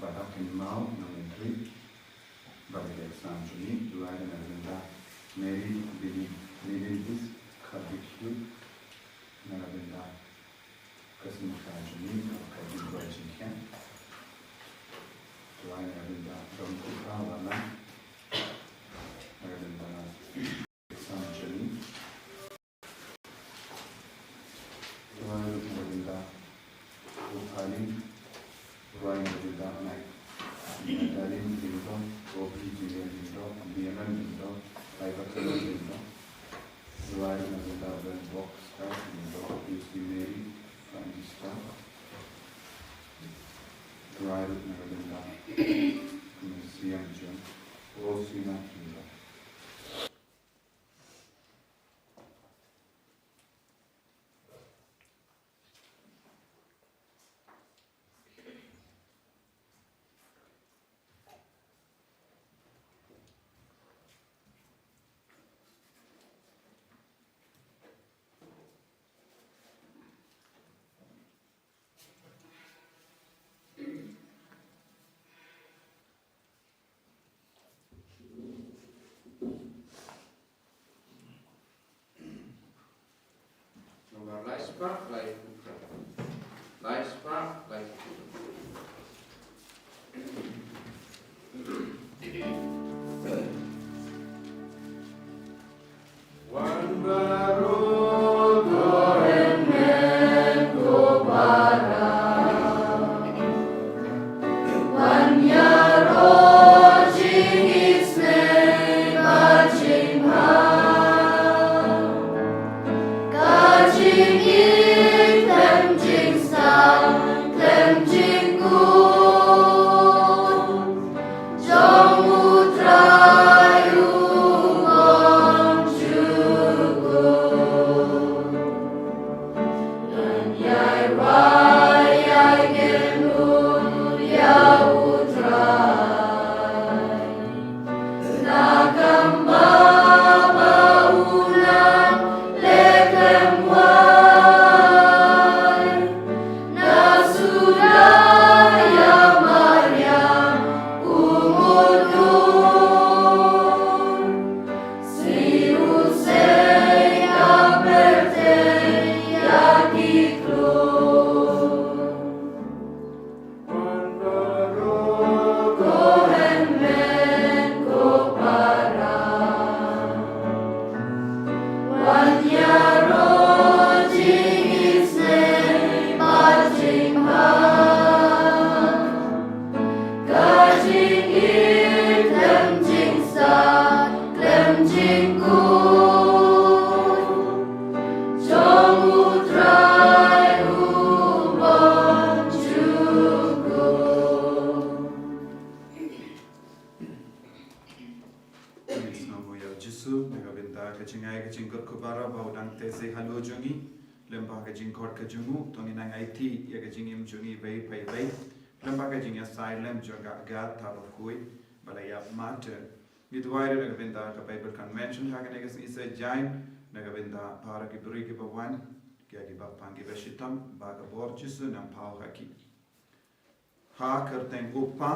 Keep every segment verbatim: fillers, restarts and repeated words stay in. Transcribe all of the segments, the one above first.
Ba dap kynmaw na u Myntri, ba dei ka eksamin jong ngi. Duwai ruh na ka bynta Mary Bini, Bini Bis, Khatbit Hugh, na ka bynta ka synshar jong ngi, ka Khatbit Duwai Jingkhiah. Duwai na ka bynta Dong Kuka Wala, na ka bynta Sam Jani. Duwai na ka bynta Rupalim, duwai na ka bynta Nai, Natalie Lindo, Gopi Junior Lindo, Niaman Lindo, Laibakalo Lindo. Duwai na ka bynta Ben Box, Lindo, Lucy Mary, Francisca. Duwai na ka bynta Mercy Amjon, Rosina Lindo. Nombar lai spah, lai phew phra. Lai spah, lai phew phra. Wan baroh ko hynmen ko para. Wan ïaroh jingisynei bad jingbha. Ka jingïeit khlem jingstad khlem jingkut jong U Trai u bym jukut. Ngan ïai wai ïai kynduh ïa U Trai. Na kamba ba u nang leh khlem wai. Na suda ïa Mariam u mutdur. Siew sei ka pyrthei ïa ki khlur. Wan baroh ko hynmen ko para. Wan ïaroh jingisynei bad jingbha. Ka jingïeit khlem jingstad khlem jingkut jong U Trai u bym jukut. Ngi sngewnguh ïa U Jisu na ka bynta ka jingai ka jingkyrkhu baroh ba u dang teh sha halor jong ngi. Lem bad ka jingkhot ka jong u, to ngin nang aiti ïa ka jingim jong ngi iwei pa iwei. Lem bad ka jingïasaid lem jong ka Agatha Bakhuid, ba la ïap martyr. Ngi duwai ruh na ka bynta ka Bible Convention ha kane ka sngi Saitjaiñ, na ka bynta baroh ki briew kiba wan, kiba pang kiba shitom, ba ka bor Jisu nang paw ha ki. Ha ka kyrteng U Kpa,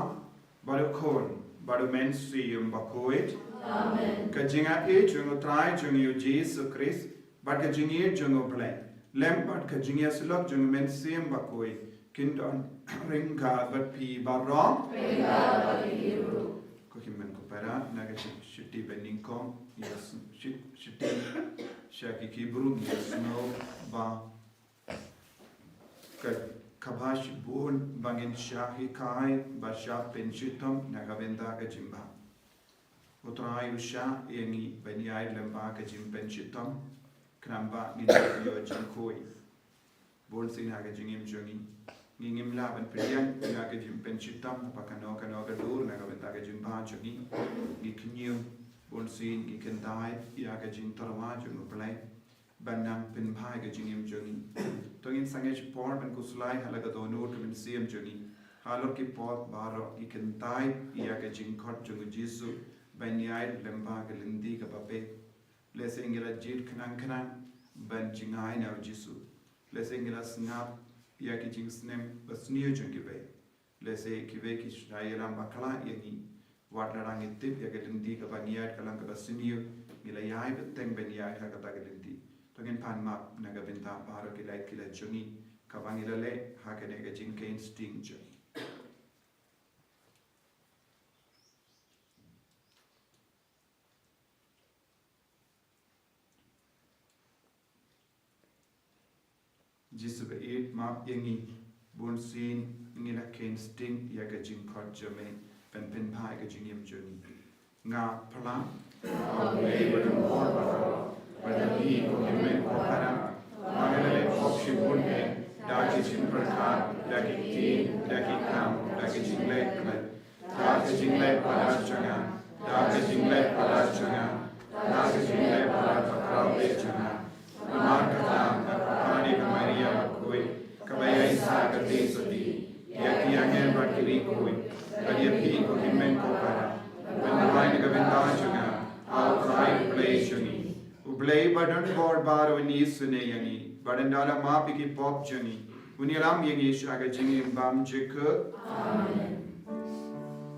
bad U Khun, bad U Mynsiem Bakhuid. Amen. Ka jingaiei jong U Trai jong ngi U Jisu Khrist, bad ka jingïeit jong U Blei, lem bad ka jingïasyllok jong U Mynsiem Bakhuid, kin don ryngkat bad phi baroh. Ryngkat bad phi ruh. Ko hynmen ko para, na ka shi-, shithi ba nyngkong, ïa s-, shi-, shithi sha ki Hebru, ïa sngew ba ka, kaba shibun ba ngin shah hikai bad shah pynshitom na ka bynta ka jingbha. U Trai u shah ïa ngi ban ïaid lem bad ka jingpynshitom, khnang ba ngin ïoh jingkhuid. Bun sien ha ka jingim jong ngi, ngi ngim lah ban pdiang ïa ka jingpynshitom ha kano kano ka dur na ka bynta ka jingbha jong ngi. Ngi khñium, bun sien ngi kyntait ïa ka jingtyrwa jong U Blei ban nang pynbha ïa ka jingim jong ngi. To ngin sangeh shaphang ban khuslai ha la ka dohnud ka mynsiem jong ngi. Halor ki por baroh ngi kyntait ïa ka jingkhot jong U Jisu ban ïaid lem bad ka lynti kaba beit. Lehse ngi la jied khnang khnang ban jngai na U Jisu. Lehse ngi la sngap ïa ki jingsneng basniew jong kiwei. Lehse kiwei ki shna ïalam bakla ïa ngi. Wat la ngi tip ïa ka lynti kaba ngi ïaid ka long kaba sniew, ngi la ïai bteng ban ïaid ha kata ka lynti. To ngin pan map na ka bynta baroh ki lait ki la jong ngi, kaba ngi la leh ha kane ka jingkheiñ sting jong ngi. Jisu ba ïeit, map ïa ngi. Bun sien ngi la kheiñ sting ïa ka jingkhot jong me ban pynbha ïa ka jingim jong ngi. Nga phla, A U Blei badonbor baroh, ba na phi ko hynmen ko para, ba nga la leh pop shibun eh, da ki jingpyrkhat, da ki ktien, da ki kam, da ki jingleh klet. Da ka jingleh palat jong nga, da ka jingleh palat jong nga, da ka jingleh palat ba khraw eh jong nga. Namar kata nga kyrpad ïa ka Maria bakhuid, kaba ïaisah katei sotti, ïa ki angel bad ki riewkhuid, bad ïa phi ko hynmen ko para, ban duwai na ka bynta jong nga ha U Trai U Blei jong ngi. U Blei badonbor baroh un isynei ïa ngi, bad un da la map ïa ki pop jong ngi, un ïalam ïa ngi sha ka jingim bymjukut. Amen.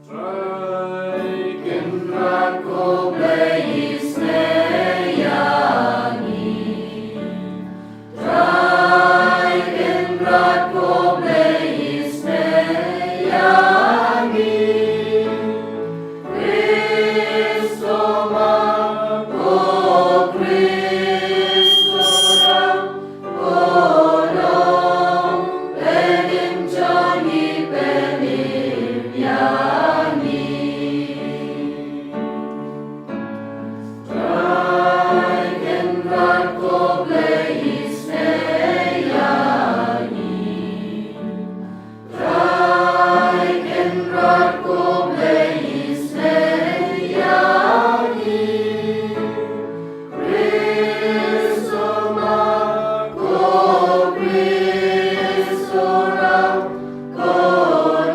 Trai Kynrad ko Blei isynei ïa ngi. Trai Kynrad ko Blei isynei ïa ngi. Khristomach, ko Khristomach, ko long, pynim jong ngi, pynim ïa ngi. Trai Kynrad ko Blei isynei ïa ngi. Trai Kynrad ko Blei isynei ïa ngi. Khristomach, ko Khristomach, ko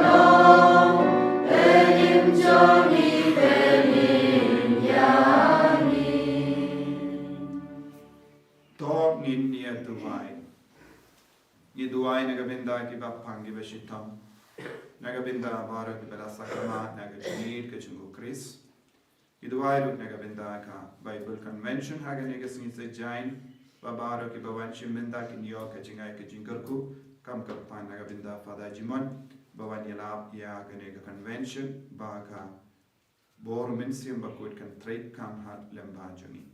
long, pynim jong ngi, pynim ïa ngi. To ngin ïa duwai. Ngi duwai na ka bynta ki bapang ki bashitom, na ka bynta baroh ki ba la sakma na ka jingïeit ka jong u Khrist. Ngi duwai ruh na ka bynta ka Bible Convention ha kane ka sngi Saitjaiñ, ba baroh ki ba wan shim bynta kin ïoh ka jingai ka jingkyrkhu. Kam kyrpad na ka bynta Father Jimon, ba wan ïalap ïa kane ka convention, ba ka bor Mynsiem Bakhuid kan trei kam ha lyngba jong ngi.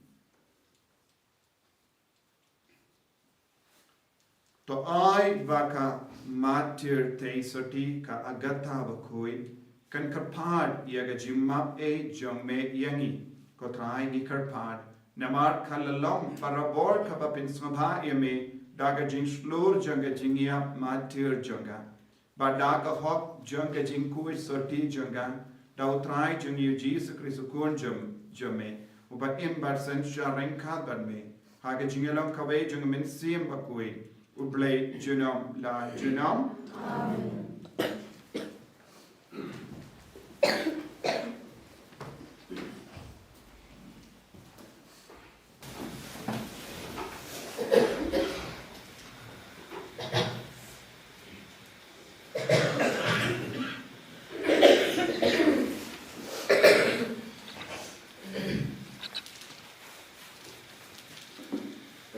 To ai ba ka martir tei sotti ka Agatha bakhuid kan kyrpad ïa ka jingmap ei jong me ïa ngi. Ko Trai, ngi kyrpad namar ka la long barabor kaba pynsngewbha ïa me da ka jingshlur jong ka jingïap martir jong ka. Bad da ka hok jong ka jingkhuid sotti jong ka, da U Trai jong ngi U Jisu Khrist U Khun jong, jong me, uba im bad synshar ryngkat bad me ha ka jingïalong kawei jong U Mynsiem Bakhuid, U Blei junom la junom. Amen.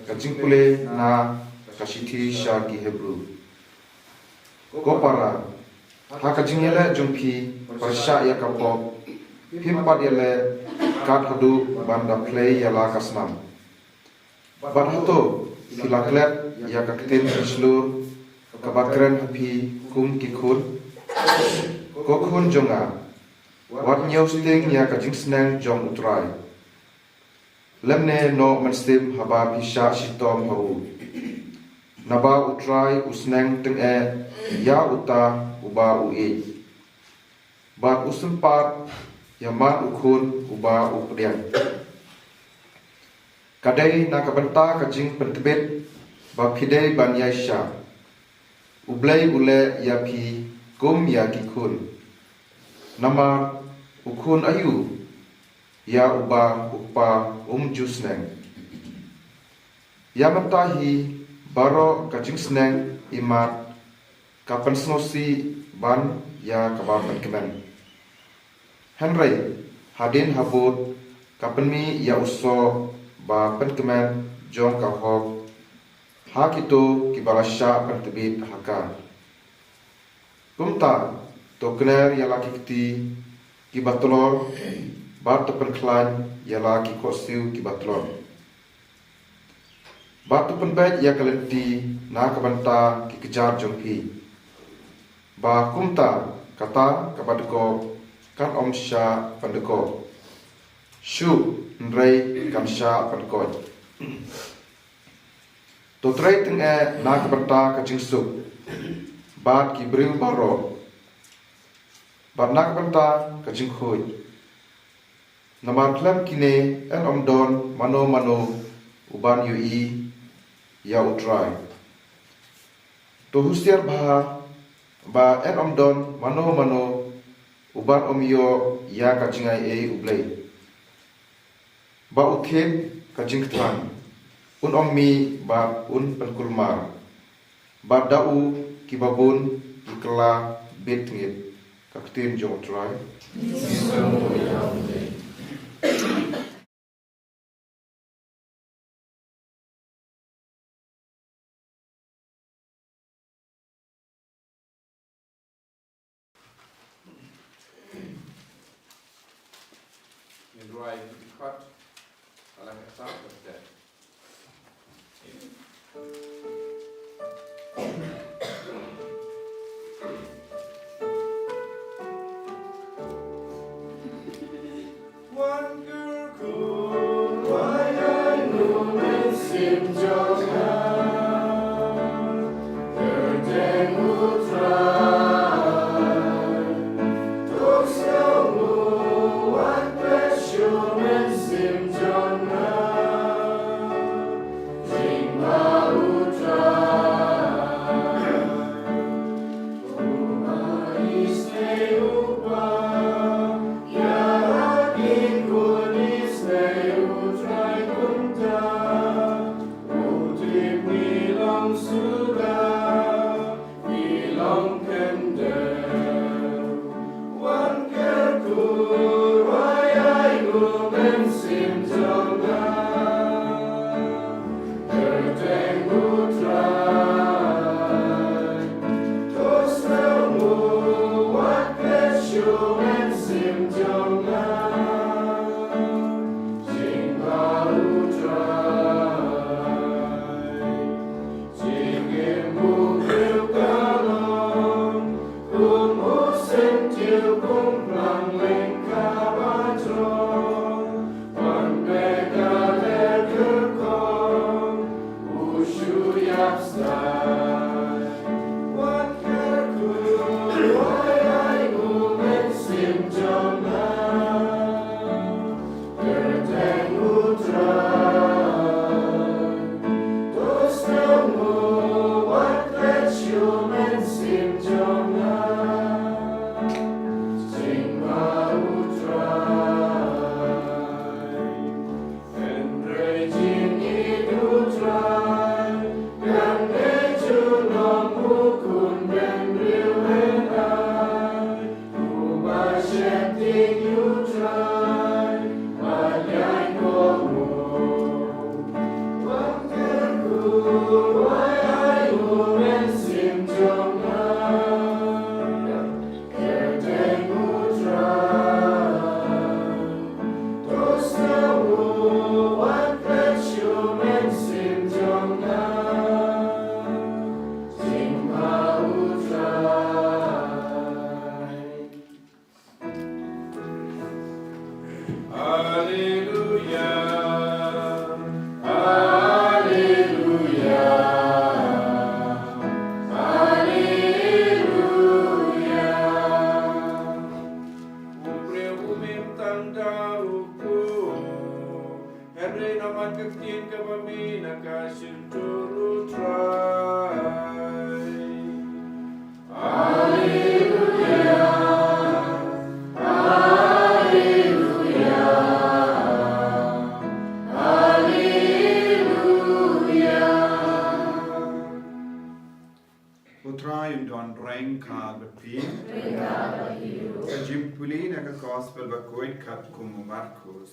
Ka jingpule na ka shithi sha ki Hebru. Ko para, ha ka jingïaleh jong phi pyrshah ïa ka pop, phim pat ïaleh kat haduh ban da plie ïa la ka snam. Bad hato phi la klet ïa ka ktien ka shlur kaba kren ha phi kum ki khun? Ko khun jong nga, wat ñiew sting ïa ka jingsneng jong U Trai, lymne noh mynsiem haba phi shah shitom ha u. Naba U Trai u sneng tyngeh ïa uta uba u ïeit, bad u sympat ïa man u khun uba u pdiang. Ka dei na ka bynta ka jingpyntbit ba phi dei ban ïaishah. U Blei u leh ïa phi kum ïa ki khun. Namar u khun aïu ïa uba u kpa um ju sneng? Ïa mynta hi baroh ka jingsneng imat ka pynsngewsih ban ïa kaba pynkmen. Hynrei hadien habud ka pynmih ïa u soh ba pynkmen jong ka hok ha kito kiba la shah pyntbit ha ka. Kumta to kner ïa la ki kti kiba tlor, bad to pynkhlaiñ ïa la ki khohsiew kiba tlor. Bad to pynbeit ïa ka lynti na ka bynta ki kjat jong phi, ba kumta kata kaba dkob kan ym shah pyndkob shuh, hynrei kan shah pynkoit. To trei tyngeh na ka bynta ka jingsuk bad ki briew baroh, bad na ka bynta ka jingkhuid. Namar khlem kine yn ym don mano mano uban ïohi ïa U Trai. To husiar bha ba yn ym don mano mano uban ym ïoh ïa ka jingaiei U Blei. Ba u thied ka jingkthang, un ym mih bad un pynkulmar. Bad da u kiba bun ki kylla bit ngit. Ka ktien jong U Trai. Ngin rwai ki dkhot, ka la ka sa ka tet. Alleluia, alleluia, alleluia. U briew um im tang da u kpu, hynrei namar ka ktien kaba mih na ka shyntur U Trai. Alleluia, alleluia, alleluia. U Trai Ai un don reng ka ba phi. Ka jingpule na ka gospel ba koit katkum u Markus.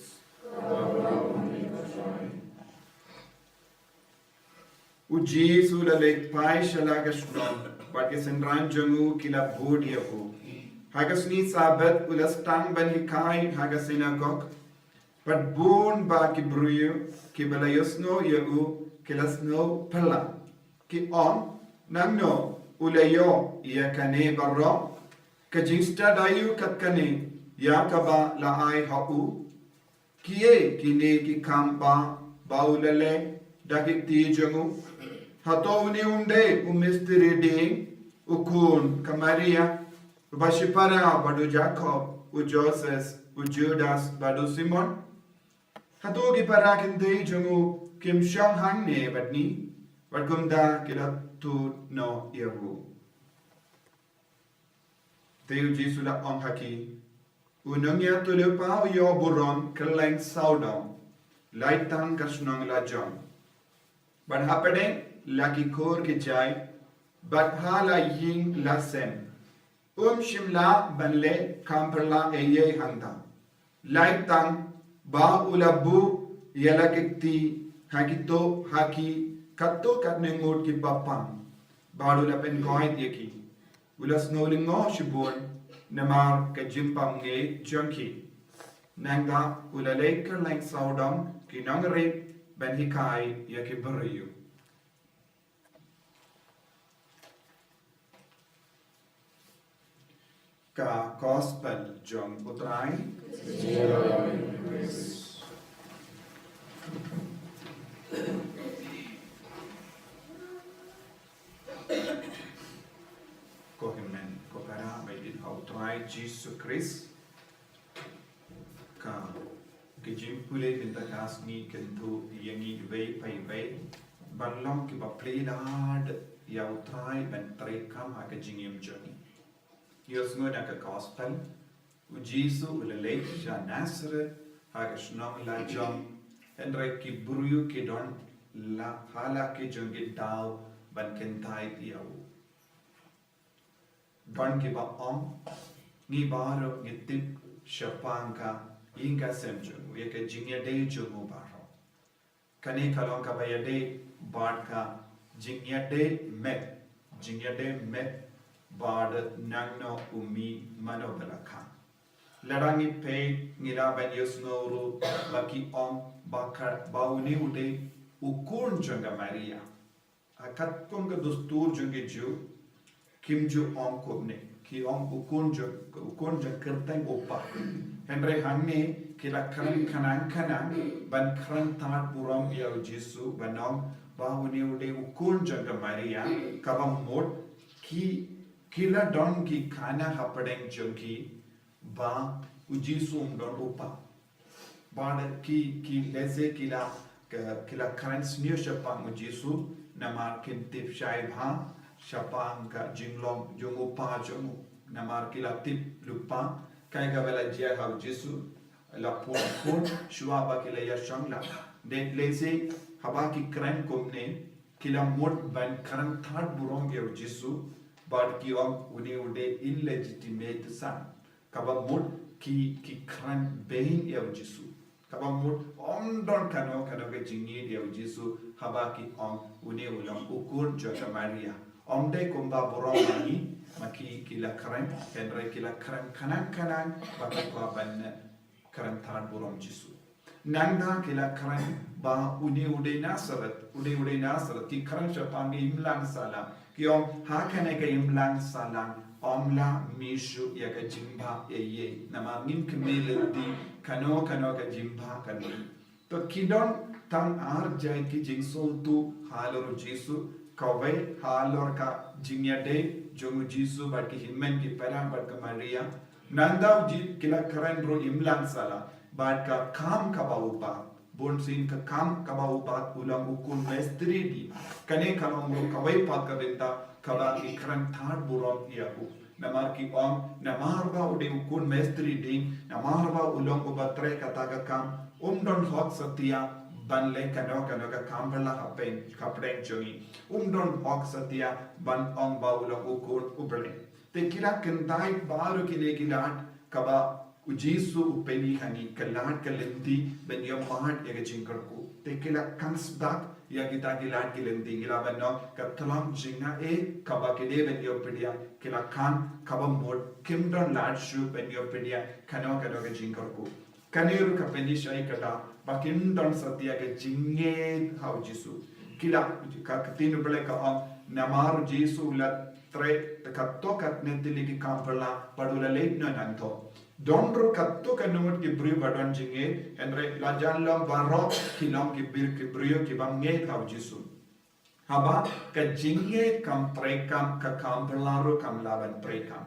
U Jisu u la leit phai sha la ka shnong, bad ki synran jong u ki la bud ïa u. Ha ka sngi Sabbath u la sdang ban hikai ha ka synagog. Bad bun ba ki briew kiba la ïohsngew ïa u ki la sngew phylla. Ki ong, nangno u la ïoh ïa kane baroh? Ka jingstad aïu kat kane ïa kaba la ai ha u? Kiei kine ki kam ba, ba u la leh da ki kti jong u? Hato une um dei u mistri dieng, u khun ka Maria, uba shipara bad u Jakob, u Joses, u Judas bad u Simon? Hato ki para kynthei jong u kim shong hangne bad ngi? Bad kumta ki la tuid noh ïa u. Te u Jisu u la ong ha ki, u nongïathuhlypa u ïoh burom kylleng sawdong, lait tang ka shnong la jong, bad hapdeng la ki kur ki jait, bad ha la ïing la sem. Um shym lah ban leh kam phylla ei ei hangta. Lait tang ba u la buh ïa la ki kti ha ki tuh ha ki katto katne ngut kiba pang. Bad u la pynkoit ïa ki. U la sngew lyngngoh shibun namar ka jingpang ngeit jong ki. Nangta u la leit kylleng sawdong ki nongrit ban hikai ïa ki briew. Ka gospel jong u Trai. Ko hynmen ko para ba ïeit ha u Trai Jisu Khrist. Ka, ka jingpule mynta ka sngi kan ïathuh ïa ngi iwei pa iwei ban long kiba plie lad ïa u Trai ban treikam ha ka jingim jong ngi. Ïohsngew na ka gospel, u Jisu u la leit sha Nasareth ha ka shnong la jong, hynrei ki briew ki don la ha la ki jong ki daw ban kyntait ïa u. Don kiba ong, ngi baroh ngi tip shaphang ka ïing ka sem jong u, ïa ka jingïadei jong u baroh. Kane ka long kaba ïadei bad ka jingïadei met, jingïadei met bad nangno u mih mano ba la khang. Lada ngi peit ngi lah ban ïohsngew ruh ba ki ong ba ka, ba une u dei u khun jong ka Maria. Ha katkum ka dustur jong ki Jiw, kim ju ong kumne, ki ong u khun jong, u khun jong kyrteng u pa. Hynrei hangne ki la kren khnang khnang ban kren tad burom ïa u Jisu, ban ong ba une u dei u khun jong ka Maria, kaba mut ki, ki la don ki khana hapdeng jong ki, ba u Jisu um don u pa. Bad ki, ki lehse ki la, ki, ki la kren sniew shaphang u Jisu, namar kin tip shai bha shaphang ka jinglong jong u pa jong u, namar ki la tip lypa kaei kaba la jia ha u Jisu, la pun khun shuwa ba ki la ïashong lad. Te lehse haba ki kren kumne, ki la mut ban kren tad burom ïa u Jisu, bad ki ong une u dei illegitimate son. Kaba mut ki, ki kren beiñ ïa u Jisu. Kaba mut ym don kano kano ka jingïeit ïa u Jisu haba ki ong une u long u khun jong ka Maria. Ym dei kumba burom ma ngi, ma ki, ki la kren, hynrei ki la kren khnang khnang ba ki kwah ban kren tad burom Jisu. Nangta ki la kren ba une u dei Nasareth, une u dei Nasareth, ki kren shaphang ka imlang sahlang. Ki ong ha kane ka imlang sahlang ym lah mih shuh ïa ka jingbha ei ei. Namar ngim kynmaw lynti kano kano ka jingbha kano. To ki don tang ar jait ki jingsngewthuh halor u Jisu, kawei halor ka jingïadei jong u Jisu bad ki hynmen ki para bad ka Maria. Nangta u Ji-, ki la kren ruh imlang sahlang bad ka kam kaba u bat. Bunsien ka kam kaba u bat u long u khun mistri dieng. Kane ka long ruh kawei pat ka bynta kaba ki kren tad burom ïa u. Namar ki ong, namar ba u dei u khun mistri dieng, namar ba u long uba trei kata ka kam, um don hok satia ban leh kano kano ka kam pyrla hapdeng, hapdeng jong ngi. Um don hok satia ban ong ba u long u khun u Blei. Te ki la kyntait baroh kine ki lad kaba u Jisu u pyni ha ngi, ka lad ka lynti ban ïoh mad ïa ka jingkyrkhu. Te ki la khang sdang ïa kita ki lad ki lynti, ngi lah ban ong ka tyllong jingaiei kaba ki dei ban ïoh pdiang, ki la khang kaba mut, kim don lad shuh ban ïoh pdiang kano kano ka jingkyrkhu. Kane ruh ka pyni shai kata ba kim don satia ka jingngeit ha u Jisu. Ki la, ka ktien u Blei ka ong, namar u Jisu u la trei katto katne tylli ki kam pyrla bad u la leit noh nangthoh. Don ruh katto katne ngut ki briew ba don jingngeit, hynrei la jan long baroh ki long ki briew, ki briew ki bym ngeit ha u Jisu. Haba ka jingngeit kam treikam, ka kam pyrla ruh kam lah ban treikam.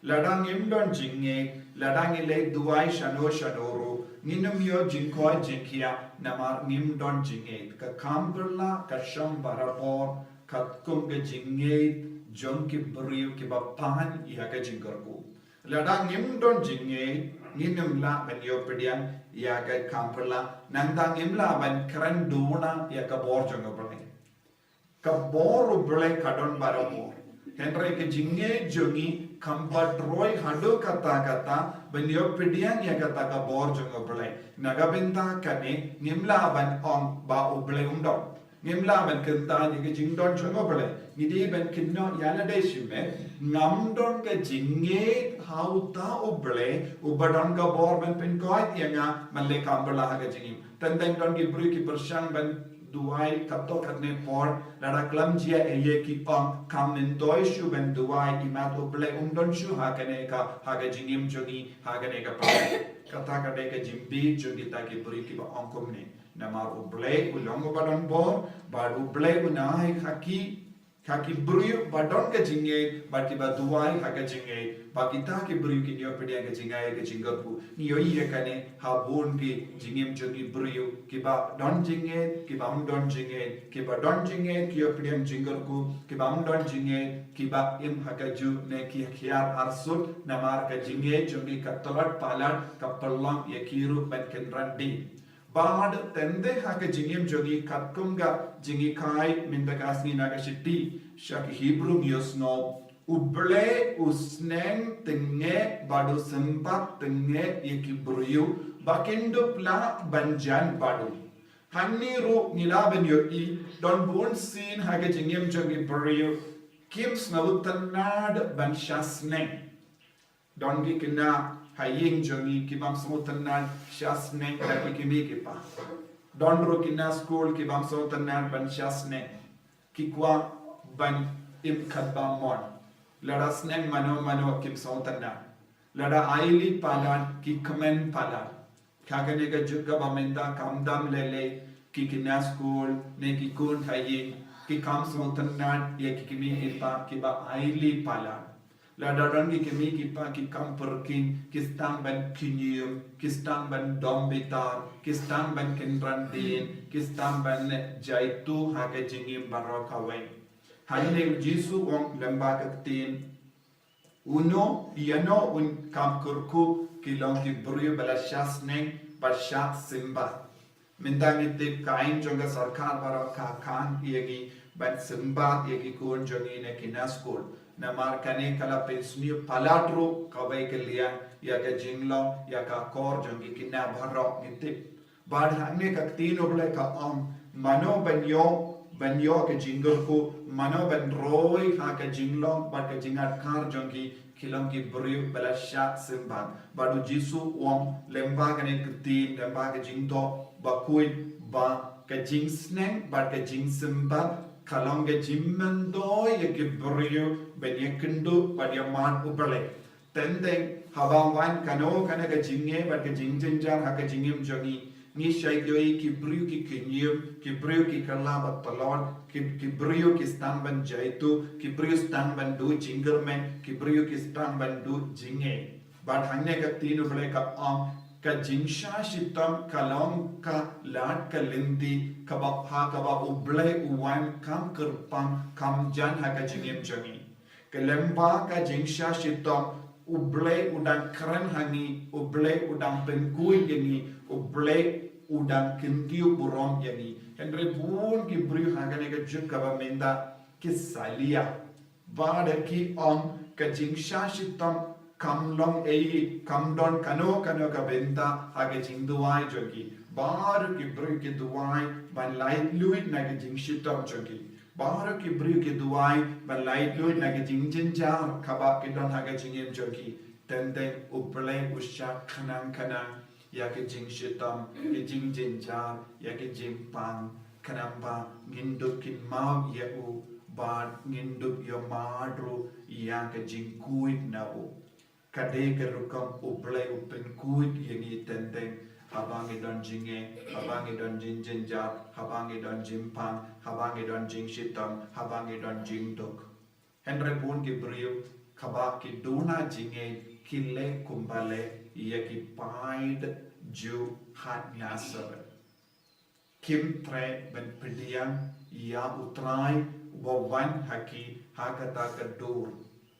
Lada ngim don jingngeit, lada ngi leit duwai shano shano ruh, ngin ym ïoh jingkoit jingkhiah namar ngim don jingngeit. Ka kam pyrla ka shong barabor katkum ka jingngeit jong ki briew kiba pan ïa ka jingkyrkhu. Lada ngim don jingngeit, ngin ym lah ban ïoh pdiang ïa ka kam pyrla, nangta ngim lah ban kren duna ïa ka bor jong u Blei. Ka bor u Blei ka don barabor. Hynrei ka jingngeit jong ngi kam pat roi haduh katta katta ban ïoh pdiang ïa kata ka bor jong u Blei. Na ka bynta kane ngim lah ban ong ba u Blei um don. Ngim lah ban kyntait ïa ka jingdon jong u Blei. Ngi dei ban kynnoh ïa lade shimet, ngam don ka jingngeit ha uta u Blei uba don ka bor ban pynkoit ïa nga ban leh kam pyrla ha ka jingim. Teng teng don ki briew ki pyrshang ban duwai katto katne por, lada khlem jia ei ei ki ong kam myntoi shuh ban duwai, imat u Blei um don shuh ha kane ka, ha ka jingim jong ngi, ha kane ka pyrthei. Kata ka dei ka jingbieit jong kita ki briew kiba ong kumne. Namar u Blei u long uba don bor, bad u Blei un ai ha ki, ha ki briew ba don ka jingngeit, bad kiba duwai ha ka jingngeit, ba kita ki briew kin ïoh pdiang ka jingai ka jingkyrkhu. Ngi ïohi ïa kane ha bun ki jingim jong ki briew, kiba don jingngeit, kiba ym don jingngeit, kiba don jingngeit ki ïoh pdiang jingkyrkhu, kiba ym don jingngeit, kiba im ha kajuh ne ki hiar arsut, namar ka jingngeit jong ki ka tlot palat, ka pynlong ïa ki ruh ban kynran dien. Bad teng teng ha ka jingim jong ngi katkum ka jinghikai mynta ka sngi na ka shithi sha ki Hebru ngi ïohsngew, u Blei u sneng tyngeh bad u sympat tyngeh ïa ki briew ba kin dup lah ban jan bad u. Hangne ruh ngi lah ban ïohi don bun sien ha ka jingim jong ki briew kim sngewtynnad ban shah sneng. Don ki khynnah ha ïing jong ngi ki bym sngewtynnad shah sneng da ki kmie ki kpa. Don ruh ki khynnah skul ki bym sngewtynnad ban shah sneng. Ki kwah ban im katba mon. Lada sneng mano mano kim sngewtynnad. Lada aili palat ki kmen palat. Ha kane ka juk kaba mynta kam dam lei lei, ki khynnah skul ne ki khun ha ïing ki kam sngewtynnad ïa ki kmie ki kpa kiba aili palat. Lada don ki kmie ki kpa ki kam pyrkhing, ki sdang ban kñium, ki sdang ban dom bitar, ki sdang ban kynran dien, ki sdang ban jaituh ha ka jingim baroh kawei. Hangne u Jisu u ong lyngba ka ktien, uno, ïano un kam kyrkhu ki long ki briew ba la shah sneng bad shah sympat. Mynta ngi tip ka aiñ jong ka sorkar baroh ka khang ïa ngi ban sympat ïa ki khun jong ngi ne ki khynnah skul. Namar kane ka la pynsniew palat ruh kawei ka liang ïa ka jinglong ïa ka kor jong ki khynnah baroh ngi tip. Bad hangne ka ktien u Blei ka ong, mano ban ïoh, ban ïoh ka jingkyrkhu, mano ban roi ha ka jinglong bad ka jingadkar jong ki, ki long ki briew ba la shah sympat. Bad u Jisu u ong lyngba kane ka ktien, lyngba ka jingdoh bakhuid ba ka jingsneng bad ka jingsympat ka long ka jingmyntoi ïa ki briew ban ïakynduh bad ïamad u Blei. Teng teng haba wan kano kano ka jingeh bad ka jingjynjar ha ka jingim jong ngi, ngi shait ïohi ki briew ki kñium, ki briew ki kylla bad tlot, ki, ki briew ki sdang ban jaituh, ki briew sdang ban duh jingkyrmen, ki briew ki sdang ban duh jingeh. Bad hangne ka ktien u Blei ka ong, ka jingshah shitom ka long ka lad ka lynti kaba, ha kaba u Blei u wan kam kyrpang kam jan ha ka jingim jong ngi. Ka lyngba ka jingshah shitom u Blei u dang kren ha ngi, u Blei u dang pynkhuid ïa ngi, u Blei u dang kyntiew burom ïa ngi. Hynrei bun ki briew ha kane ka juk kaba mynta ki salia. Ba da ki ong ka jingsha shitom kam long ei, kam don kano kano ka bynta ha ka jingduwai jong ki. Baroh ki briew ki duwai ban laitluid na ka jingshitom jong ki. Baroh ki briew ki duwai ban laitluid na ka jingjynjar kaba ki don ha ka jingim jong ki. Teng teng U Blei u shah khnang khnang ïa ka jingshitom, ka jingjynjar, ïa ka jingpang, khnang ba ngin dup kynmaw ïa u, bad ngin dup ïohmad ruh ïa ka jingkhuid na u. Ka dei ka rukom U Blei u pynkhuid ïa ngi teng teng, haba ngi don jingeh, haba ngi don jingjynjar, haba ngi don jingpang, haba ngi don jingshitom, haba ngi don jingduk. Hynrei bun ki briew kaba ki duna jingeh ki leh kumba leh ïa ki paid Jiw ha Nasaret. Kim treh ban pdiang ïa U Trai uba wan ha ki ha kata ka dur.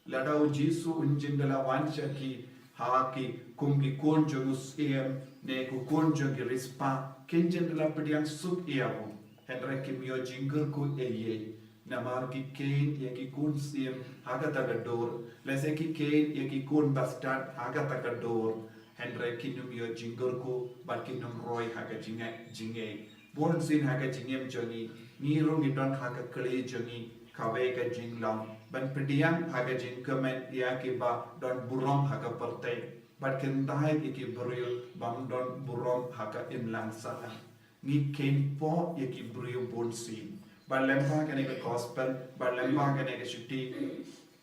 Lada U Jisu un jin da la wan sha ki ha ki kum ki khun jong u syiem ne ki khun jong ki riewspah, kin jin da la pdiang suk ïa u. Hynrei kim ïoh jingkyrkhu ei ei. Namar ki kheiñ ïa ki khun syiem ha kata ka dur, lehse ki kheiñ ïa ki khun bastad ha kata ka dur, hynrei kin ym ïoh jingkyrkhu bad kin ym roi ha ka jingeh, jingeh. Bun sien ha ka jingim jong ngi, ngi ruh ngi don ha ka kli jong ngi kawei ka jinglong ban pdiang ha ka jingkmen ïa kiba don burom ha ka pyrthei, bad kyntait ïa ki briew bym don burom ha ka imlang sahlang. Ngi kheiñpoh ïa ki briew bun sien. Bad lyngba kane ka gospel, bad lyngba kane ka shithi,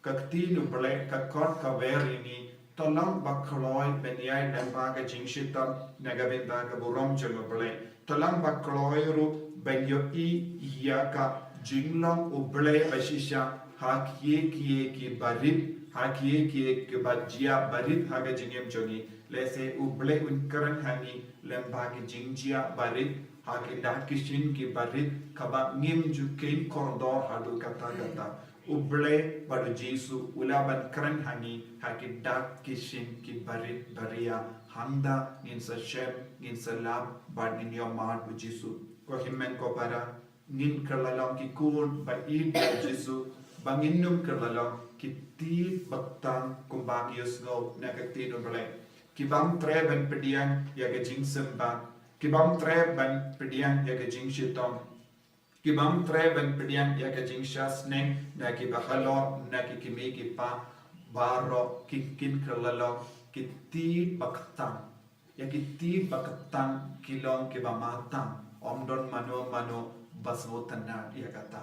ka ktien U Blei ka khot ka wer ïa ngi, to long ba kloi ban ïaid lyngba ka jingshitom na ka bynta ka burom jong U Blei. To long ba kloi ruh ban ïohi ïa ka jinglong U Blei ba shisha ha kiei kiei kiba rit, ha kiei kiei kiba jia ba rit ha ka jingim jong ngi. Lehse U Blei un kren ha ngi lyngba ki jingjia ba rit, ha ki dak ki shin kiba rit, kaba ngim ju kheiñ kordor haduh katta katta. U Blei bad U Jisu u lah ban kren ha ngi ha ki dak ki shin kiba rit ba ria, hangta ngin sa shem, ngin sa lap, bad ngin ïohmad U Jisu. Ko hynmen ko para, ngin kylla long ki khun ba ïeit ïa U Jisu, ba ngin ym kylla long ki tied ba ktang kumba ngi ïohsngew na ka ktien U Blei. Ki bym treh ban pdiang ïa ka jingsymbai, ki bym treh ban pdiang ïa ka jingshitom, ki bym treh ban pdiang ïa ka jingshah sneng na kiba halor, na ki kmie ki kpa, baroh ki, kin kylla long ki tied ba ktang. Ïa ki tied ba ktang ki long kiba matang, ym don mano mano ba sngewtynnad ïa kata.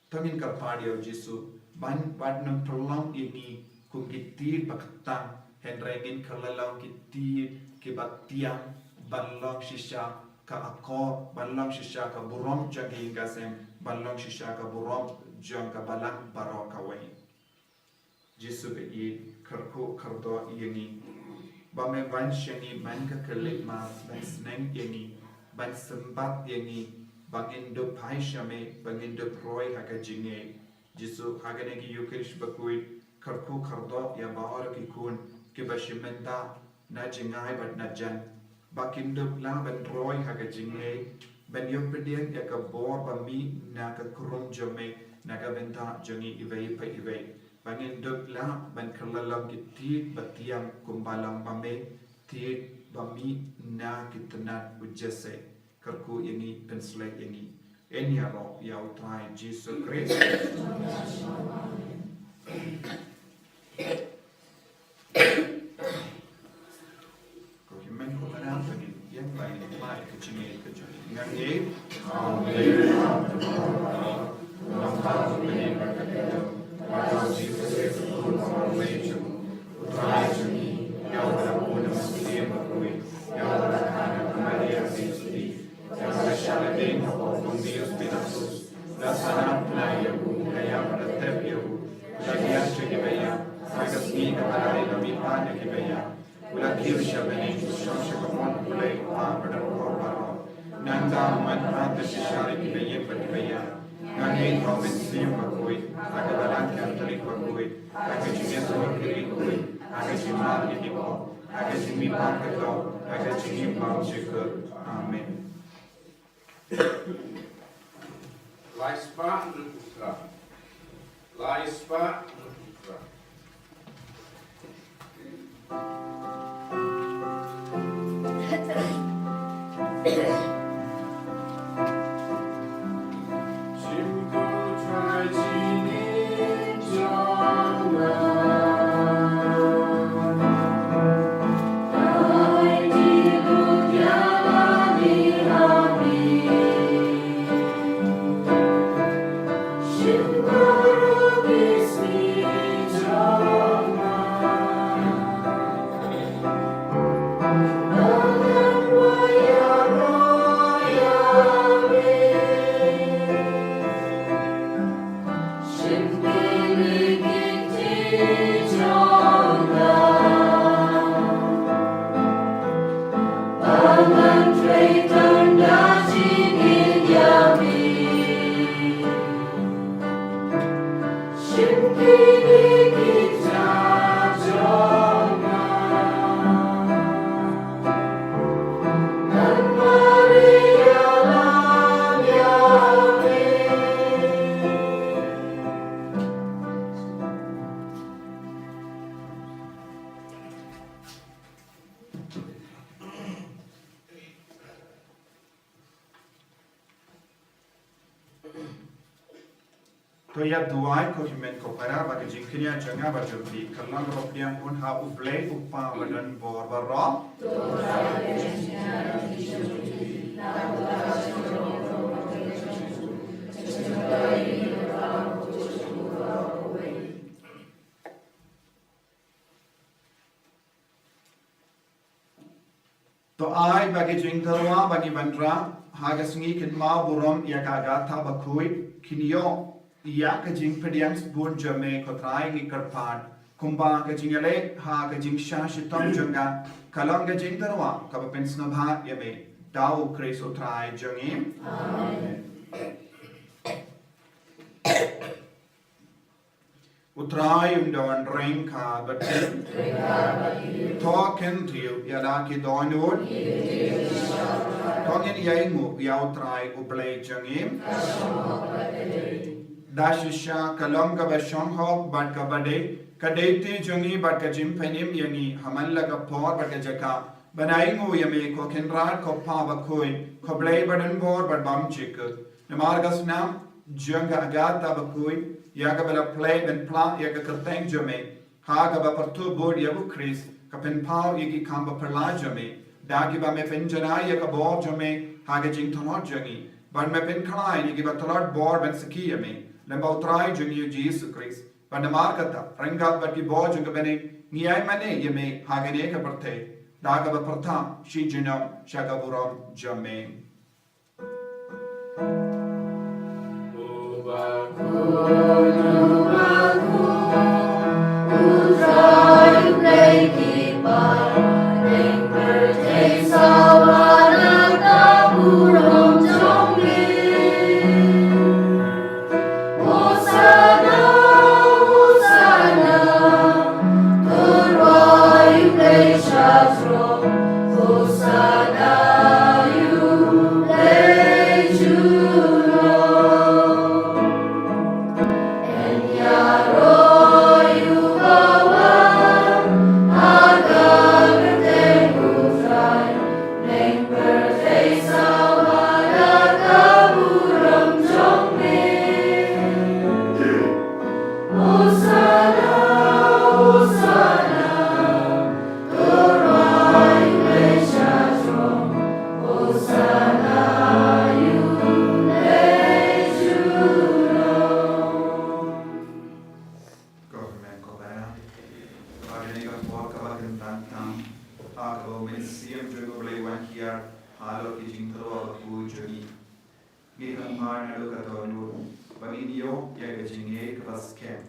To ngin kyrpad ïa U Jisu ban, ban ym pynlong ïa ngi kum ki tied ba ktang, hynrei ngin kylla long ki tied kiba tiang, ban long shisha ka akor, ban long shisha ka burom jong ka ïing ka sem, ban long shisha ka burom jong ka balang baroh kawei. Jisu ba ïeit, kyrkhu kyrdoh ïa ngi. Ba me wan sha ngi man ka khyllipmat ban sneng ïa ngi, ban symbat ïa ngi, ba ngin dup phai sha me, ba ngin dup roi ha ka jingngeit. Jisu, ha kane ka Ïukharist bakhuid, kyrkhu kyrdoh ïa baroh ki khun kiba shim bynta na jngai bad na jan, ba kin dup lah ban roi ha ka jingngeit, ban ïoh pdiang ïa ka bor ba mih na ka khrum jong me na ka bynta jong ngi iwei pa iwei. Ba ngin dup lah ban kylla long ki tied ba tiang kumba long ba me, tied ba mih na ki tnat U Jisu. Kyrkhu ïa ngi, pynshlei ïa ngi. Yn ïaroh ïa U Trai Jisu Khrist. Ko hynmen ko para, to ngin ïeng bad ngin pynlait ka jingngeit ka jong ngi. Nga ngeit. Ïa ka la shah la dei ha u Pontius Pilatus. La sanad pynai ïa u, la ïap bad la tep ïa u. La ïaid sha kiba ïap, ha ka sngi kaba lai la mihpat na kiba ïap. U la kiew sha bneng, u shong sha ka mon U Blei Kpa ba don bor baroh. Nangta un wan pat ban pynshai ïa kiba ïeit bad kiba ïap. Nga ngeit ha U Mynsiem Bakhuid, ha ka balang Katholik bakhuid, ha ka jingïasyllok ki riewkhuid, ha ka jingmar ïa ki pop, ha ka jingmihpat ka doh, ha ka jingim bymjukut. Amen. Lai spah. To ïa duwai ko hynmen ko para, ba ka jingkñia jong nga bad jong phi kan long kaba pdiang hun ha U Blei U Kpa badonbor baroh. To ai ba ki jingtyrwa ba ngi wanrah ha ka sngi kynmaw burom ïa ka Agatha bakhuid, kin ïoh ïa ka jingpdiang sbun jong me, ko Trai, ngi kyrpad. Kumba ka jingïaleh ha ka jingshah shitom jong ka, ka long ka jingtyrwa kaba pynsngewbha ïa me. Da U Khrist U Trai jong ngi. Amen. U Trai un don ryngkat bad phi. To khyndiat ïa la ki dohnud. To ngin ïa ainguh ïa U Trai U Blei jong ngi. Da shisha ka long kaba shonghok bad kaba dei, ka dei ti jong ngi bad ka jingpynim ïa ngi ha man la ka por bad ka jaka, ban ainguh ïa me, ko Kynrad, ko Kpa bakhuid, ko Blei badonbor bad bymjukut. Namar ka snam jong ka Agatha bakhuid, ïa kaba la plie ban plah ïa ka kyrteng jong me, ha kaba pyrthuh bud ïa U Khrist, ka pynpaw ïa ki kam baphylla jong me, da kiba me pynjanai ïa ka bor jong me ha ka jingtlot jong ngi, bad me pynkhlaiñ ïa kiba tlot bor ban sakhi ïa me. Lem bad U Trai jong ngi U Jisu Khrist. Bad namar kata, ryngkat bad ki bor jong ka bneng, ngi ai mane ïa me ha kane ka pyrthei, da kaba pyrta shi junom sha ka burom jong me. Ko hynmen ko para, ha kane ka por kaba kyntan tam, ha kaba U Mynsiem jong U Blei u wan hiar halor ki jingtyrwa bakhuid jong ngi, ngi kyrpad naduh ka dohnud ba ngin ïoh ïa ka jingngeit kaba skhem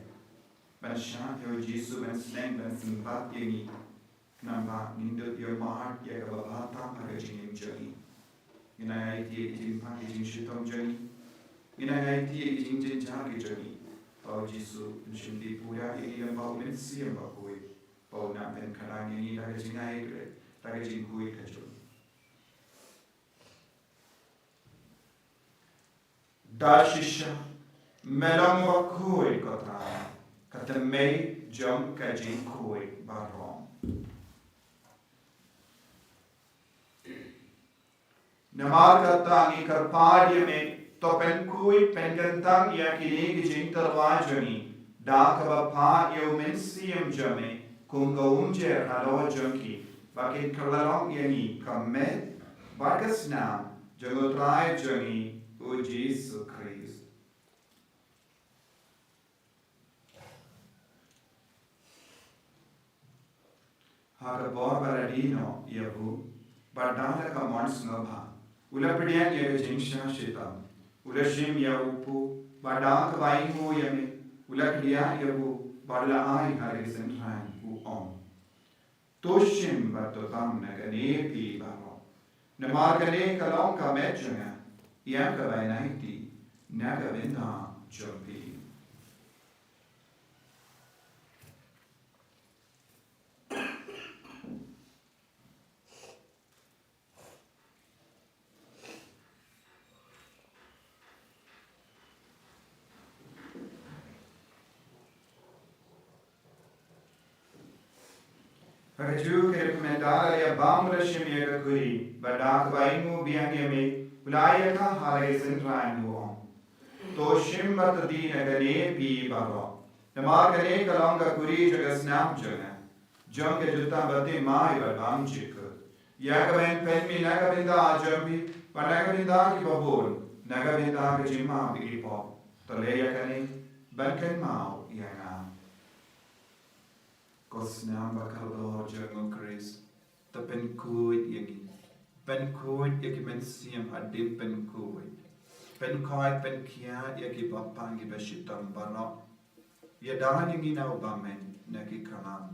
ban shah ïa U Jisu ban sneng ban sympat ïa ngi. Namar ngin dup ïa mar ïa kaba bha tam ha ka jingim jong ngi. Ngin nang aiti ïa ki jingpang ki jingshitom jong ngi. Ngin nang aiti ïa ki jingjynjar ki jong ngi. Ba U Jisu un shim dih pura ïa ngi lem bad U Mynsiem Bakhuid, ba un nang pynkhadang ïa ngi da ka jingai kyrhai, da ka jingkhuid ka jong ngi. Da shisha Me long bakhuid, ko Trai, ka thymmei jong ka jingkhuid baroh. Namar kata ngi kyrpad ïa me, to pynkhuid pynkyntang ïa kine ki jingtyrwa jong ngi da kaba phah ïa u Mynsiem jong me kum ka umjer halor jong ki, ba kin kylla long ïa ngi ka met bad ka snam jong u Trai jong ngi u Jisu Khrist. Ha ka por ba la die noh ïa u, bad da la ka mon sngewbha, u la pdiang ïa ka jingshah shitom, u la shim ïa u pud, bad da kaba ainguh ïa me, u la kdiah ïa u, bad u la ai ha la ki synran, u ong: To shim bad to tam na kane phi baroh, namar kane ka long ka met jong nga, ïa kaba ïanaiti na ka bynta jong phi. Ha kajuh ka documentary, ïa bam u la shim ïa ka khuri, bad da kaba ainguh biang ïa me, u la ai ïa ka ha la ki synran, u ong: To shim bad to die na kane phi baroh, namar kane ka long ka khuri jong ka snam jong nga, jong ka jutang bathymmai bad bymjukut, ïa kaba yn pynmih na ka bynta jong phi bad na ka bynta kiba bun, na ka bynta ka jingmap ïa ki pop. To leh ïa kane ban kynmaw ïa nga. Ko snam bakordor jong u Khrist, to pynkhuid ïa ngi. Pynkhuid ïa ki mynsiem hadien pynkhuid. Pynkhuid pynkhiah ïa ki bapang kiba shitom baroh. Ïada ïa ngi na u bymman na ki khlam.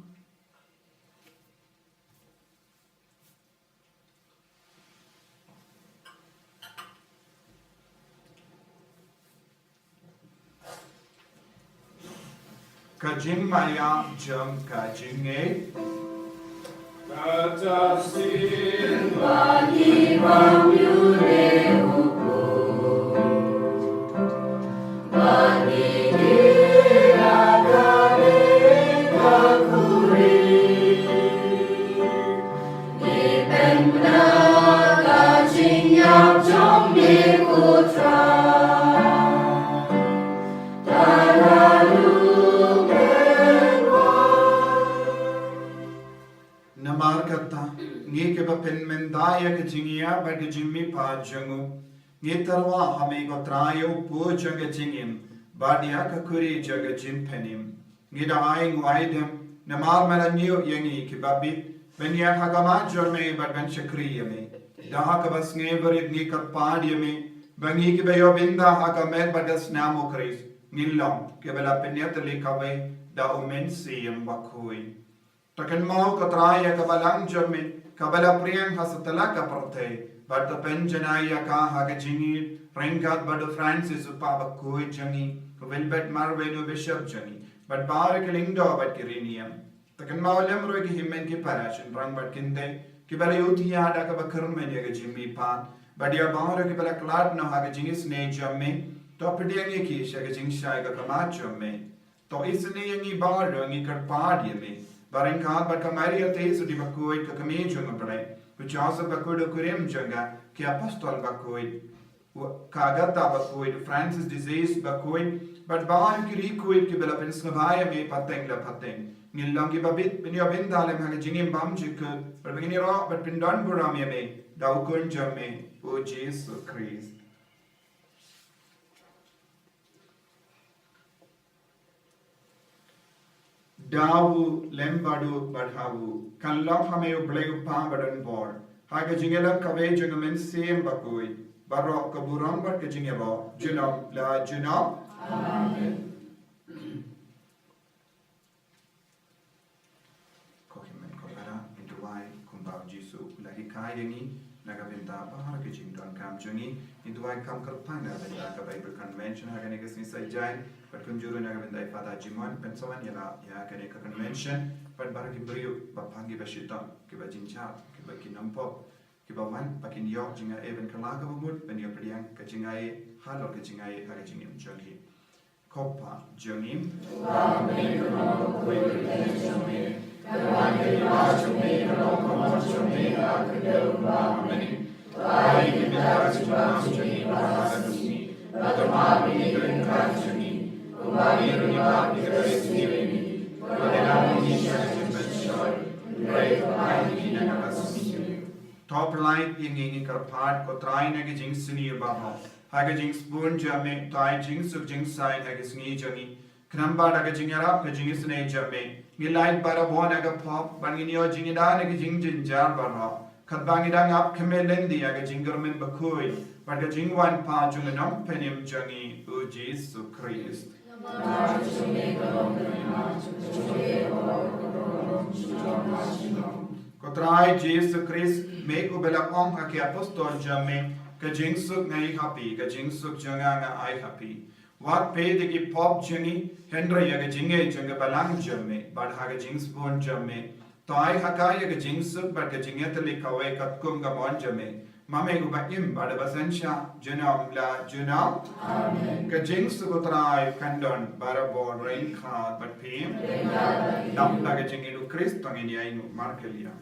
Ka jingmaïap jong ka jingngeit. Kata shisien ba ngi bam ïa une u pud, ba ngi die na kane ka khuri. Ngi pynbna ka jingïap jong me ko Trai. Da la u pynwan. Namar kata, ngi kiba pynmynta ïa ka jingïap bad ka jingmihpat jong u, ngi tyrwa ha me ko Trai ïa u pud jong ka jingim, bad ïa ka khuri jong ka jingpynim. Ngi da ai nguaidem, namar me la ñiew ïa ngi kiba bit, ban ïaid ha khmat jong me bad ban shakri ïa me. Da ha kaba sngewrit ngi kyrpad ïa me, ba ngi kiba ïoh bynta ha ka met bad ka snam u Khrist, ngin long kiba la pynïatylli kawei da u Mynsiem Bakhuid. To kynmaw ko Trai ïa ka balang jong me, kaba la pdiang ha satlak ka pyrthei, bad to pynjanai ïa ka ha ka jingïeit, ryngkat bad u Francis u Pape bakhuid jong ngi, u Wilbert Marwei u Bishop jong ngi, bad baroh ki lyngdoh bad ki riewniam. To kynmaw lem ruh ïa ki hynmen ki para shynrang bad kynthei, kiba la ïohthiah da kaba kyrmen ïa ka jingmihpat, bad ïa baroh kiba la khlad noh ha ka jingisynei jong me, to pdiang ïa ki sha ka jingshai ka khmat jong me. To isynei ïa ngi baroh, ngi kyrpad ïa me, ba ryngkat bad ka Maria Theisotti bakhuid ka kmie jong u Blei, u Joseph bakhuid u kurim jong ka, ki apostol bakhuid, u, ka Agatha bakhuid, u Francis de Sales bakhuid, bad baroh ki riewkhuid kiba la pynsngewbha ïa me pateng la pateng, ngin long kiba bit, pynïoh bynta lem ha ka jingim bymjukut, bad ba ngin ïaroh bad pyndonburom ïa me da u Khun jong me, u Jisu Khrist. Da u lem bad u bad ha u, kan long ha me u Blei u Kpa badonbor, ha ka jingïalang kawei jong u Mynsiem Bakhuid, baroh ka burom bad ka jingïaroh, junom la junom. Amen. Ko hynmen ko para, ngin duwai kumba u Jisu u la hikai ïa ngi na ka bynta baroh ki jingdonkam jong ngi. Ngin duwai kham kyrpang na ka bynta ka Bible Convention ha kane ka sngi Saitjaiñ, bad kumjuh ruh na ka bynta i Father Jimon Pynsawan, ïa la ïa kane ka convention, bad baroh ki briew bapang kiba shitom, kiba jynjar, kiba ki nongpop, kiba wan ba kin ïoh jingaiei ban kylla kaba mut ban ïoh pdiang ka jingaiei halor ka jingaiei ha ka jingim jong ki. Ko Pa jong ngi. Ba me ka long ka pyrthei jong me. Ka long ka pyrthei jong me, ka long ka mon jong me ha ka kyrteng ba me. Ba ai ka bynta jong me ba ha ka sngi. Ba to ma me ka ring ka jong me. Kumba ngi ruh ngi ba ki ka ring jong me. Ba ka dang ngi sha jong me shoi. Rai ka ai ngi na ka sngi. To pynlait ïa ngi ngi kyrpad ko Trai na ka jingsniew baroh. Ha ka jingsbun jong me, to ai jingsuk jingsain ha ka sngi jong ngi. Khnang ba da ka jingïarap ka jingisynei jong me, ngi lait barabor na ka pop, ban ngin ïoh jingïada na ka jingjynjar baroh. Katba ngi dang ap khmih lynti ha ka jingkyrmen bakhuid bad ka jingwan pat jong u Nongpynim jong ngi u Jisu Khrist. Ko Trai Jisu Khrist, me uba la ong ha ki apostol jong me, ka jingsuk nga ai ha phi, ka jingsuk jong nga nga ai ha phi. Wat peit ïa ki pop jong ngi, hynrei ïa ka jingngeit jong ka balang jong me, bad ha ka jingsbun jong me. To ai ha ka ïa ka jingsuk bad ka jingïatylli kawei katkum ka mon jong me. Ma me uba im bad uba synshar junom la junom. Amen. Ka jingsuk u Trai kan don barabor ryngkat bad phi. Ryngkat bad phi. Dap da ka jingim u Khrist to ngin ïai markylliang.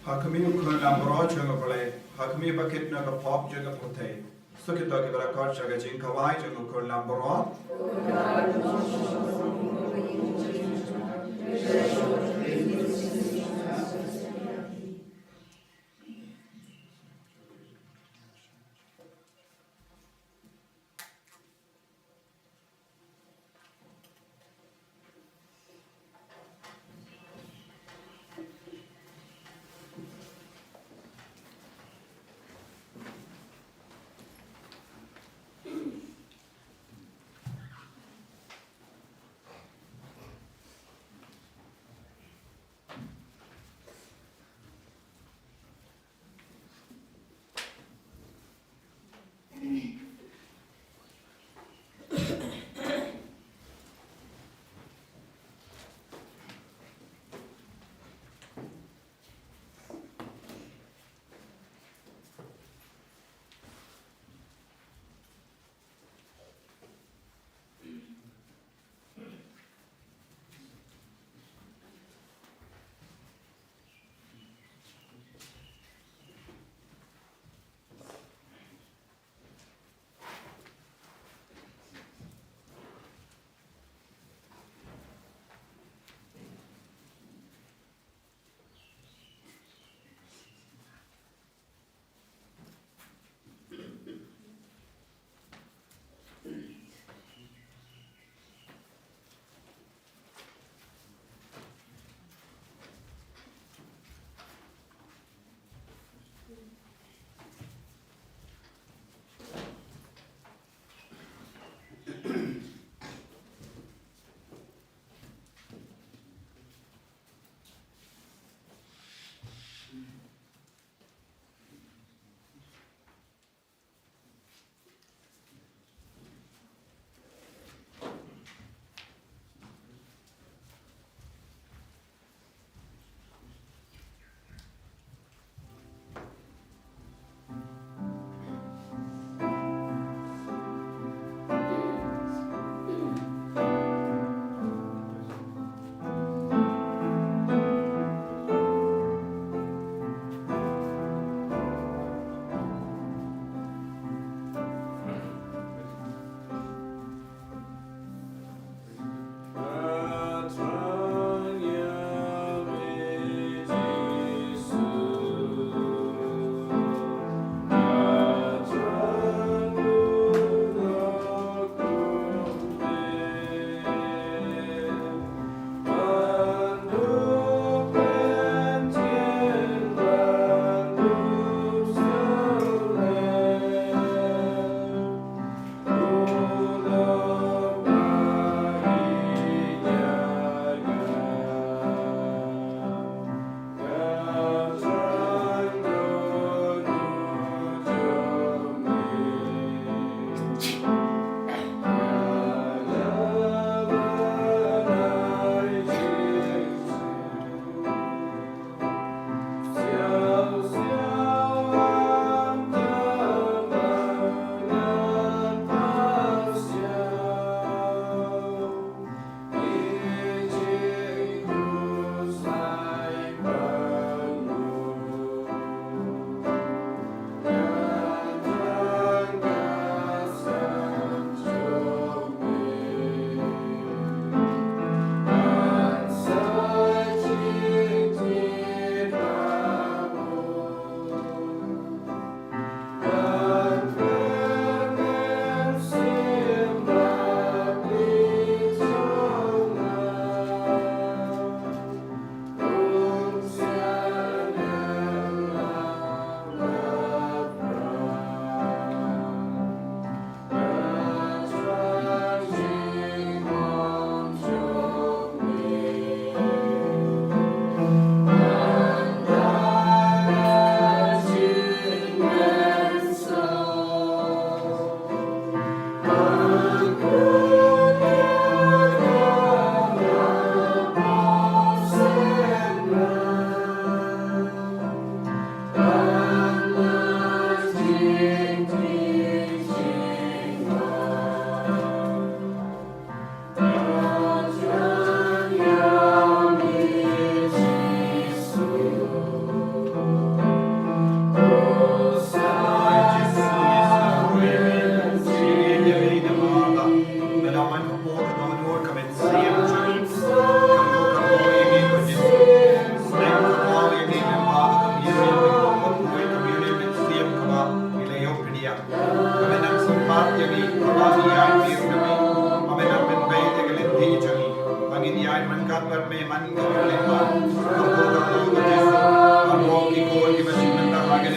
Ha khmih u khun langbrot jong U Blei, ha khmih ba kit na ka pop jong ka pyrthei. Sa kito kiba la khot sha ka jingkhawai jong u khun langbrot.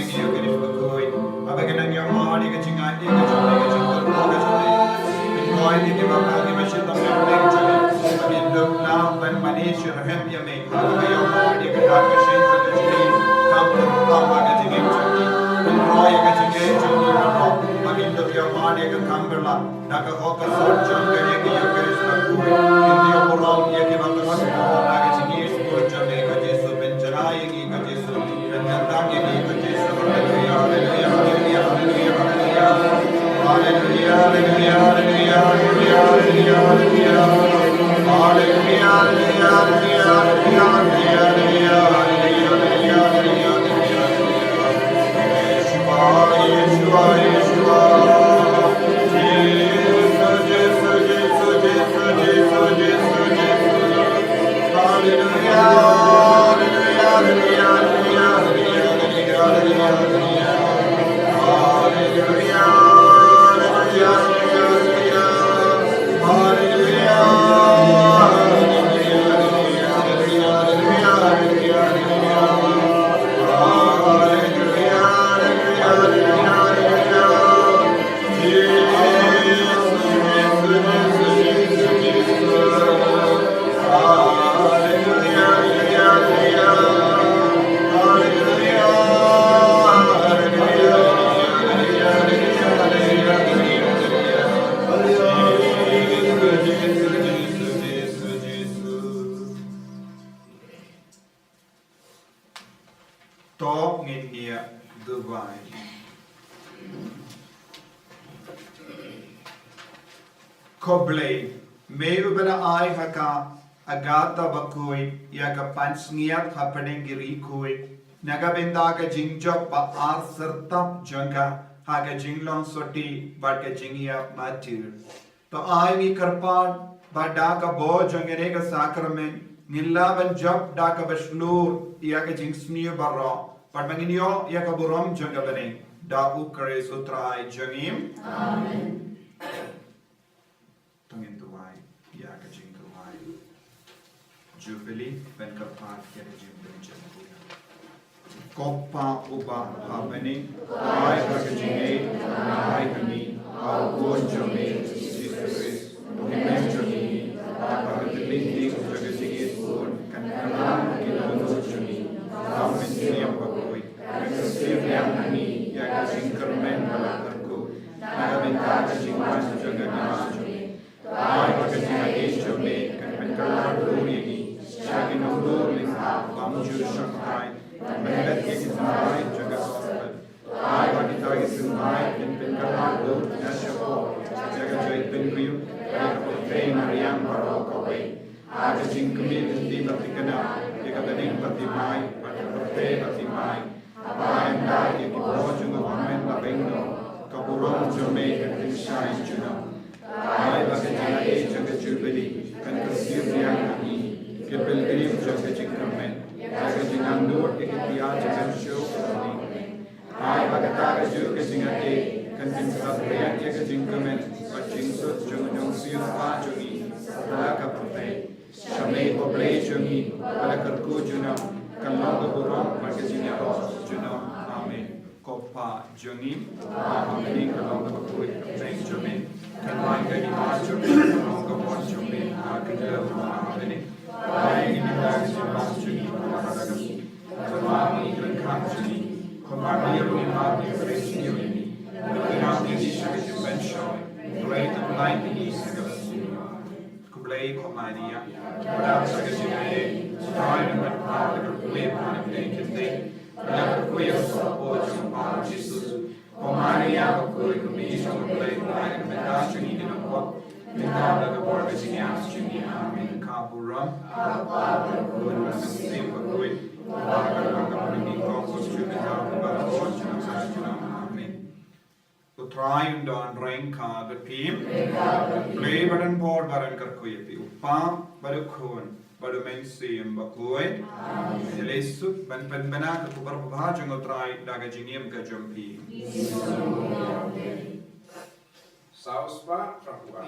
Ïa ka Eucharist bakhuid, haba ka nang ïoh mad ïa ka jingai, ïa ka jingmane, ka jingkyrkhu, ka jingmane. Pynroi ïa ki bakla kiba shitom na pdeng jong ngi, ba kin dup lang ban mane shitrhem ïa me. Haba ka ïoh mad ïa ka dak ka shin ka jingim, kam pynpaw ha ka jingim jong ngi. Pynroi ïa ka jingim jong ngi baroh, ba kin dup ïoh mad ïa ka kam bylla. Da ka hok ka sor jong kane ka Eucharist bakhuid, kin ïoh burom ïa kiba kynnoh na ka jingïeit jong me ko Jisu, pynjngai ïa ngi ko Jisu, pynkyntang ïa ngi ko Jisu. Haleluya, haleluya, haleluya. Yeshua, Yeshua, Yeshua. To ngin ïa duwai. Ko Blei, me uba la ai ha ka Agatha bakhuid ïa ka pansngiat hapdeng ki riewkhuid, na ka bynta ka jingjop ba ar syrtap jong ka ha ka jinglong sotti bad ka jingïap martir. To ai ngi kyrpad ba da ka bor jong kane ka sakramen ngin lah ban jop da kaba shlur ïa ka jingsniew baroh, bad ba ngin ïoh ïa ka burom jong ka bneng, da U Khrist U Trai jong ngi. Amen. To ngin duwai ïa ka jingduwai Jubilee, ban kyrpad ïa ka jingpynjah. Ko Pa uba ha bneng, ai ba ka jingngeit ka long ha ngi ha u Khun jong me Jisu Khrist, u Hynmen jong ngi, ba ha ka lynti jong ka jingïeit bun kan kylla ha ki dohnud jong ngi da u Mynsiem Bakhuid, kan kyrsiew biang ha ngi ïa ka jingkyrmen ba la kyrkhu na ka bynta ka jingwan jong ka Kynrad jong me. Ai ba ka jingaiei jong me kan pynkylla dur ïa ngi sha ki nongdur lyngkha bym ju shongthait, ban pynbeit ïa ki jingmut jong ka Gospel. Ai ba kita ki jingmut kin pynkylla dur na shapoh ïa ka jingpynbriew ïa ka pyrthei mariang baroh kawei. Ha ka jingkmie lynti bad thikna ïa ka bneng bad ki mai bad ka pyrthei bad ki mai. Haba ïa ka bor jong u Hynmen ba bynriew, ka burom jong me kan pynshai junom. Ai ba ka jingaiei jong ka Jubilee kan kyrsiew biang ha ngi, ki pilgrim jong ka jingkyrmen, ïa ka jingangnud ïa ki tiar jong ka shuh. Ai ba kata ka juh ka jingaiei kan pynsaphriang ïa ka jingkmen bad jingsuk jong u Nongsiewspah jong ngi satlak ka pyrthei. Sha me ko Blei jong ngi, ba la kyrkhu junom, kan long ka burom bad ka jingïaroh junom. Amen. Ko Pa jong ngi, uba ha bneng, ka long kaba khuid ka kyrteng jong me. Kan wan ka hima jong me, kan long ka mon jong me ha ka khyndew kumba ha bneng. Ai ïa ngi mynta ka jingbam jong ngi kaba ha ka sngi. Bad ai ïa ngi ka jingkyrkhu jong ngi, kumba ngi ruh ngi map ïa kiba sniew ïa ngi. Bad khlem ai ngi sha ka jingpynshoi, hynrei to pynlait ngi na kaba sniew. Khublei ko Maria, ba dap sa ka jingaiei, U Trai u don bad pha, u la kyrkhu ïa pha na pdeng ki khyndai, u la kyrkhu ïa ka soh jong pha u Jisu. Ko Maria bakhuid, ko Mei jong U Blei, pynlait na ka bynta jong ngi ki nongpop, mynta bad ha ka por ka jingïap jong ngi. Amen. Ka burom, ka Kpa bad ka Khun bad ka Mynsiem Bakhuid, uba ha ka lyngkha ka bneng, ka long kumjuh mynta bad baroh junom junom. Amen. U Trai un don ryngkat bad phi. Blei ba don bor ba don kyrkhu ïa phi, u Kpa bad u Khun bad u Mynsiem Bakhuid. Amen. Ïaleh suk ban pynbna ka khubor babha jong u Trai da ka jingim ka jong phi. Saw spah phra phew ar.